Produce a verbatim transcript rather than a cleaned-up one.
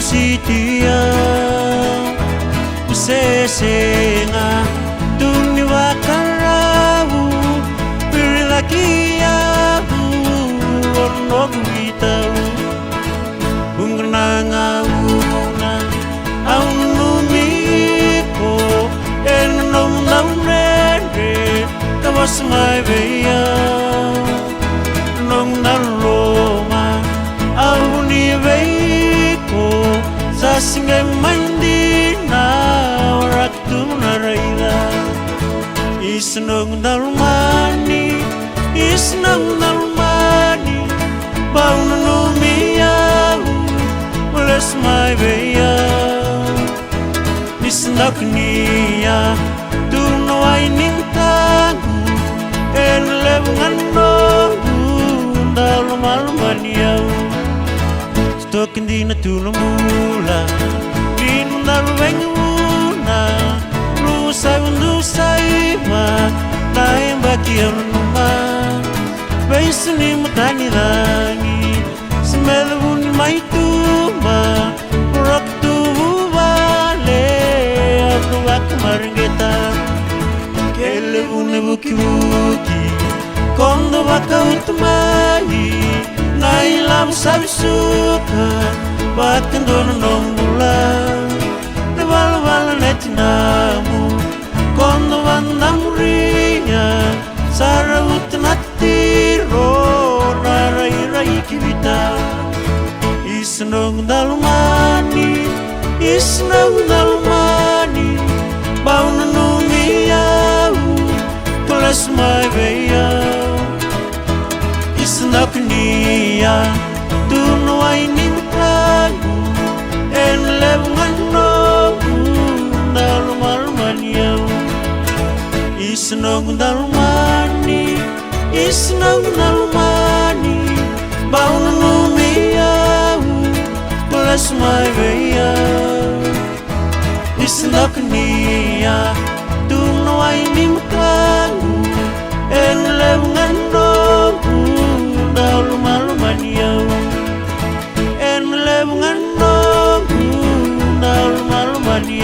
Sitia, se sega tu ni vakarau, viri cake au o noqu itau. Vuqa na gauna au nanumi iko ena noqu dau dredre, ka vosa mai vei au. Noqu dau loloma au vuni vei iko, sa sega mai dina o ratou na raica. Isa noqu dau lomani, isa noqu dau lomani, bau nanumi au, mo lesu mai vei au. Ni sa dakunia tu na wai ni mataqu, ena levu ga na noqu dau lomalomani au. Sa toki dina tu na bula ni noda luvena vuna, luvu sa udu saiva na yabaki au nanuma. Veisau ni mata ni cagi, se meca vuni mai tuba, roko tu vuvale, au dau vakamareqeta. Ke levu na ivukivuki ko dau vakauta mai, na ilavo sa vesuka vakadua na nomu bula. Na valavala na tinamu ko dau vadamuria, sa rauta na tiro na rairai ki vita. Isa noqu dau lomani, isa noqu dau lomani, bau nanumi au, ko lesu mai vei au. Isa dakunia tu na wai ni mataqu, ena levu ga na noqu dau lomalomani au. Isa noqu dau lomani, isa noqu dau lomani, bau nanumi au, ko lesu mai vei au. Isa dakunia tu na wai ni mataqu, ena levu ga na noqu dau lomalomani au. Ena levu ga na noqu dau lomalomani